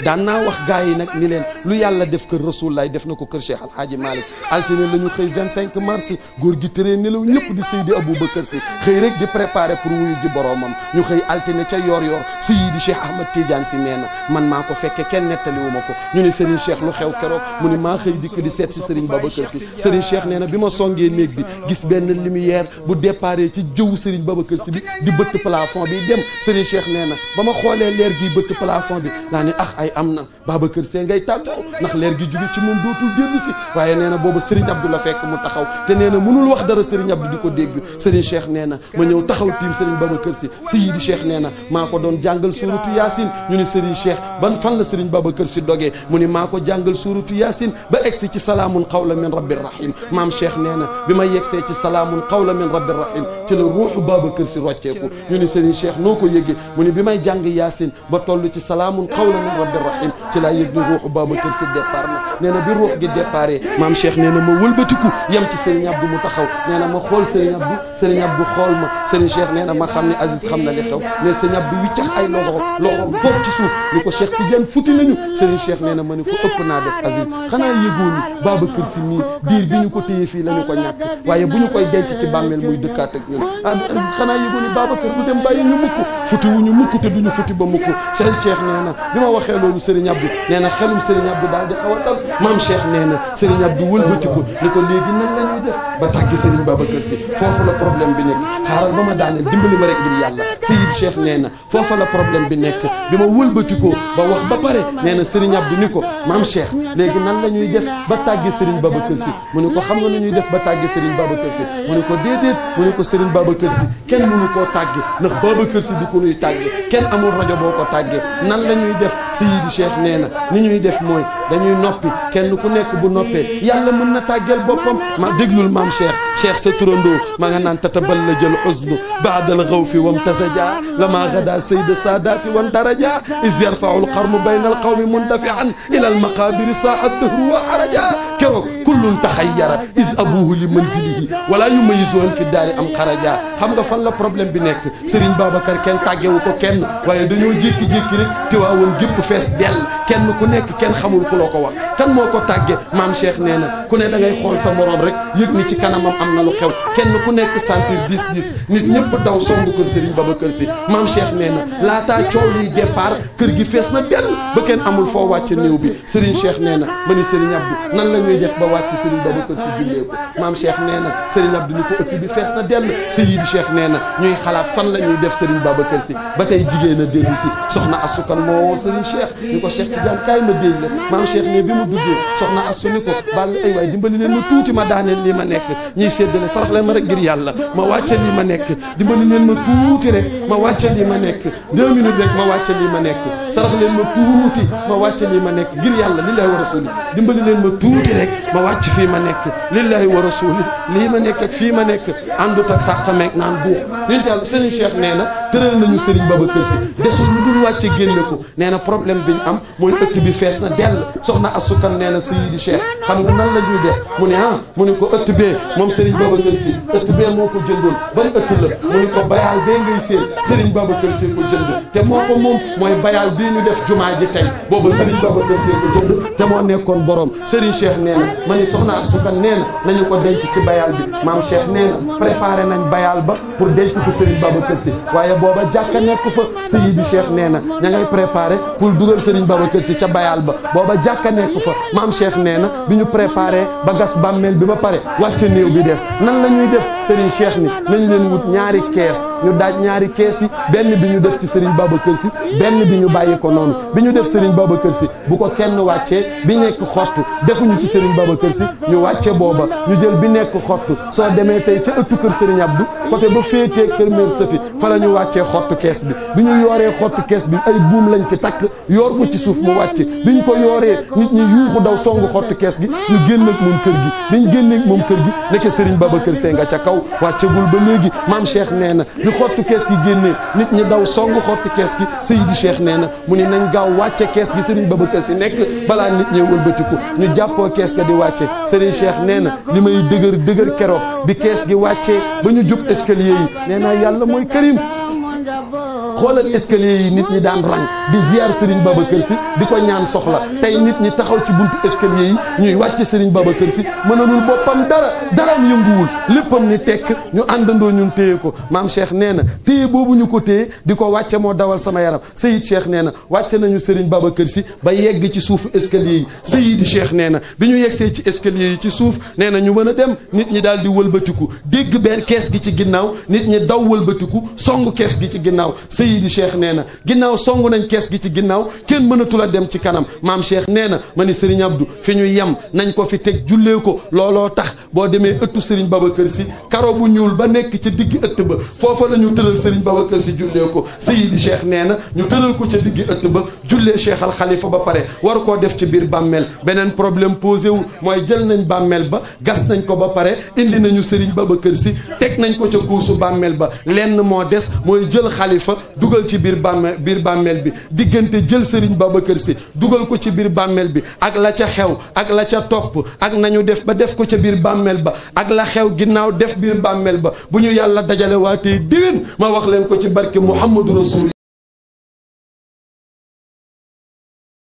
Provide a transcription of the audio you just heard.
daan naa wax gars yi nag ni leen lu yàlla def kër Rasulullah def na ko kër Cheikh Al Hadji Malick altine la ñu xëy 25 mars góor gi tëree nelaw ñëpp di Seydi Aboubacar Sy xëy rek di préparé pour wuyu ji boromam ñu xëy altine ca yor Seydi Cheikh Ahmad Tidiane Sy nee na man maa ko fekke kenn nettaliwu ma ko ñu ne Serigne Cheikh lu xew keroog mu ne maa xëy dikk di seet si Serigne Babacar Sy Serigne Cheikh nee na bi ma songee néeg bi gis benn lumière bu déparé ci jëwu Serigne Babacar Sy bi di bëtt plafond bi dem Serigne Cheikh nee na ba ma xoolee leer gi bëtt plafond bi naa ni ay am na Babacar Sy ngay tàggoo ndax leer gi jóge ci moom dootul dellu si waaye nee na boobu Serigne Abdou la fekk mu taxaw te nee na mënul wax dara Serigne Abdou di ko dégg Serigne Cheikh nee na ma ñëw taxaw tiim Serigne Babacar Sy Seydi Cheikh nee na maa ko doon jàngal suuratu Yaasin ñu ni Serigne Cheikh ban fan la Serigne Babacar Sy dogee mu ni maa ko jàngal suuratu Yaasin ba egsi ci salaamun qawlan min rabbir rahim maam Cheikh nee na bi ma yegsee ci salaamun qawlan min rabbir rahim ci la ruuxu Babacar Sy rocceeku ñu ni Serigne Cheikh noo ko yëgee mu ni bi may jàng Yaasin ba toll ci salaamun qawlan min rabbir rahim ci laa yëg ni ruuxu Babacar Sy départ na nee na bi ruux gi déparé maam Cheikh nee na ma wëlbatiku yem ci Serigne Abdou mu taxaw nee na ma xool Serigne Abdou xool ma Serigne Cheikh nee na ma xam ne Aziz xam na li xew mais Serigne Abdou wiccax ay loxo bopp ci suuf ni ko Cheikh Tidiane futi nañu Serigne Cheikh nee na ma ni ko ëpp naa def Aziz xanaa yëgoon ni Babacar Sy nii diir bi ñu ko téye fii la ñu ko ñàkk waaye bu ñu koy denc ci bàmmeel muy dëkkaat ak ñun Aziz xanaa yëgoon ni Babacar du dem bàyyi ñu mukk futi wuñu mukk te duñu futi ba mukk Serigne Cheikh nee na bi ma waxee loolu Serigne Abdou nee na xelum Serigne Abdou daal di xaw a dal maam Cheikh nee na Serigne Abdou wëlbati ko ni ko léegi nan la ñuy def ba tàggi Serigne Babacar Sy foofu la problème bi nekk xaaral ba ma daaneel dimbali ma rek ngir yàlla Seydi Cheikh nee na foofa la problème bi nekk bi ma wëlbatikoo ba wax ba pare nee na Serigne Abdou ni ko maam Cheikh léegi nan la ñuy def ba tàggi Serigne Babacar Sy mu ni ko xam nga nu ñuy def ba tàggi Serigne Babacar Sy mu ni ko déedéet mu ni ko Serigne Babacar Sy kenn mënu koo tàggi ndax Babacar Sy du ko nuy tàgge kenn amul rajo boo ko tàggee nan la ñuy def Seydi Cheikh nee na ni ñuy def mooy dañuy noppi kenn ku nekk bu noppee yàlla mën na tàggeel boppam ma déglul maam Cheikh sa turandoo ma nga naan tatabal la jël xusnu baadal xawfi wam tasaja lama gada sayda saadaati wan daraja is yarfaul qarnu bayna al qawmi mundafian ila al maqabiri saa dëhru wa xaraja keroog kullun taxayyara is abuhu li manzilihi wala yumayisuhan fi daari am xaraja xam nga fan la problème bi nekk Serigne Babacar kenn tàggewu ko kenn waaye dañoo jékki-jékki rek Tiwaawoon gépp fees dell kenn ku nekk kenn xamul ku la ko wax kan moo ko tàgge maam Cheikh nee na ku ne da ngay xool sa morom rek yëg ni ci kanamam am na lu xew kenn ku nekk sentir 10-10 nit ñëpp daw songu kër Serigne Babacar Sy maam Cheikh nee na laataa coow liy départ kër gi fees na dell ba kenn amul foo wàcce néew bi Serigne Cheikh nee na ma ni Serigne Abdou nan la ñuy def ba wàcc Serigne Babacar Sy jullee ko maam Cheikh nee na Serigne Abdou ni ko ëtt bi fees na dell Seydi Cheikh nee na ñuy xalaat fan la ñuy def Serigne Babacar Sy ba tey jigéen a dellu si soxna asukan moo woo Serigne Cheikh ni ko Cheikh Tidiane kaay ma déy la maam Cheikh ne bi mu duggee soxna asu ni ko bàll ay waay dimbali leen ma tuuti ma daaneel lii ma nekk ñiy séddale sarax leen ma rek ngir yàlla ma wàcce lii ma nekk dimbali leen ma tuuti rek ma wàcce lii ma nekk 2 minutes rek ma wàcce lii ma nekk sarax leen ma tuuti ma wàcce lii ma nekk ngir yàlla lillahi wa rasuli dimbali leen ma tuuti rek ma wàcc fii ma nekk lillahi wa rasuli lii ma nekk ak fii ma nekk àndut ak sàqameeg naan buux liñ tàll Serigne Cheikh nee na tëral nañu Serigne Babacar Sy desul lu dul wàcce génne ko nee na problème bi ñu am mooy ëtt bi fees na dell soxna asukan nee na Seydi Cheikh xam nga nan la ñuy def mu ne mu ne ko ëtt bee moom Serigne Babacar Sy ëtt bee moo ko jëndoon ban ëtt la mu ne ko bayaal bee ngay seen Serigne Babacar Sy ko jënd te moo ko moom mooy bayaal bii ñu def jumaa ji tey booba Serigne Babacar Sy ko jënd te moo nekkoon borom Serigne Cheikh nee na ma ni soxna asukan nee na nañu ko denc ci bayaal bi maam Cheikh nee na préparé nañ bayaal ba pour denc fa Serigne Babacar Sy waaye booba jàkka nekk fa Seydi Cheikh nee na ña ngay préparé pour dugal Serigne Babacar Sy ca bayaal ba booba jàkka nekk fa maam Cheikh nee na bi ñu préparé ba gas bàmmeel bi ba pare wàcce néew bi des nan la ñuy def Serigne Cheikh ni nañ leen wut ñaari kees ñu daaj ñaari kees yi benn bi ñu def ci Serigne Babacar Sy benn bi ñu bàyyi ko noonu bi ñu def Serigne Babacar Sy bu ko kenn wàccee bi nekk xottu defuñu ci Serigne Babacar Sy ñu wàcce booba ñu jël bi nekk xottu soo demee tey ca ëttu kër Serigne Abdou côté ba féetee kër Mère Safi fa la ñu wàccee xottu kees bi ñu yooree xottu kees bi ay buum lañ ci takk yoor ko ci suuf mu wàcc bi ñu ko yooree nit ñi yuuxu daw songu xottu kees gi ñu génn ak moom kër gi biñ génn ak moom kër gi nekk Serigne Babacar Sy nga ca kaw wàccegul ba léegi maam Cheikh nee na bi xottu kees gi génnee nit ñi daw songu xottu kees gi Seydi Cheikh nee na mu ni nañ gaaw wàcce kees gi Serigne Babacar Sy nekk balaa nit ñi wëlbatiku ñu jàppoo kees ga di wàcce Serigne Cheikh nee na li may dëgër keroog bi kees gi wàccee ba ñu jub escalier yi nee na yàlla mooy Karim xoolal escalier yi nit ñi daan rang di ziar Serigne Babacar Sy di ko ñaan soxla tey nit ñi taxaw ci buntu escalier yi ñuy wàcc Serigne Babacar Sy mënalul boppam daram yënguwul léppam ni tekk ñu àndandoo ñun téye ko maam Cheikh nee na téye boobu ñu ko téye di ko wàcce moo dawal sama yaram Seyid Cheikh nee na wàcce nañu Serigne Babacar Sy ba yegg ci suufu escalier yi Seyid Cheikh nee na bi ñu yeggsee ci escalier yi ci suuf nee na ñu mën a dem nit ñi daal di wëlbatiku dégg benn kees gi ci ginnaaw nit ñi daw wëlbatiku song kees gi ci ginnaaw Seyid Cheikh nee na ginnaaw song nañ kees gi ci ginnaaw kenn mënatul a dem ci kanam maam Cheikh nee na ma ni Serigne Abdou fi ñu yem nañ ko fi teg jullee ko looloo tax boo demee ëttu Serigne Babacar Sy karo bu ñuul ba nekk ca digg ëtt ba foofa la ñu tëral Serigne Babacar Sy jullee ko Seyid Cheikh nee na ñu tëral ko ca digg ëtt ba jullee Cheikh Al Khalifa ba pare war koo def ci biir bàmmeel beneen problème posé wu mooy jël nañ bàmmeel ba gas nañ ko ba pare indi nañu Serigne Babacar Sy teg nañ ko ca kuusu bàmmeel ba lenn moo des mooy jël xalifa dugal ci biir bàmmeel bi diggante jël Serigne Babacar Sy dugal ko ci biir bàmmeel bi ak la ca xew ak la ca topp ak nañu def ba def ko ca biir bàmmeel ba ak la xew ginnaaw def biir bàmmeel ba bu ñu yàlla dajale waatee déwén ma wax leen ko ci barke Muhammadu Rasul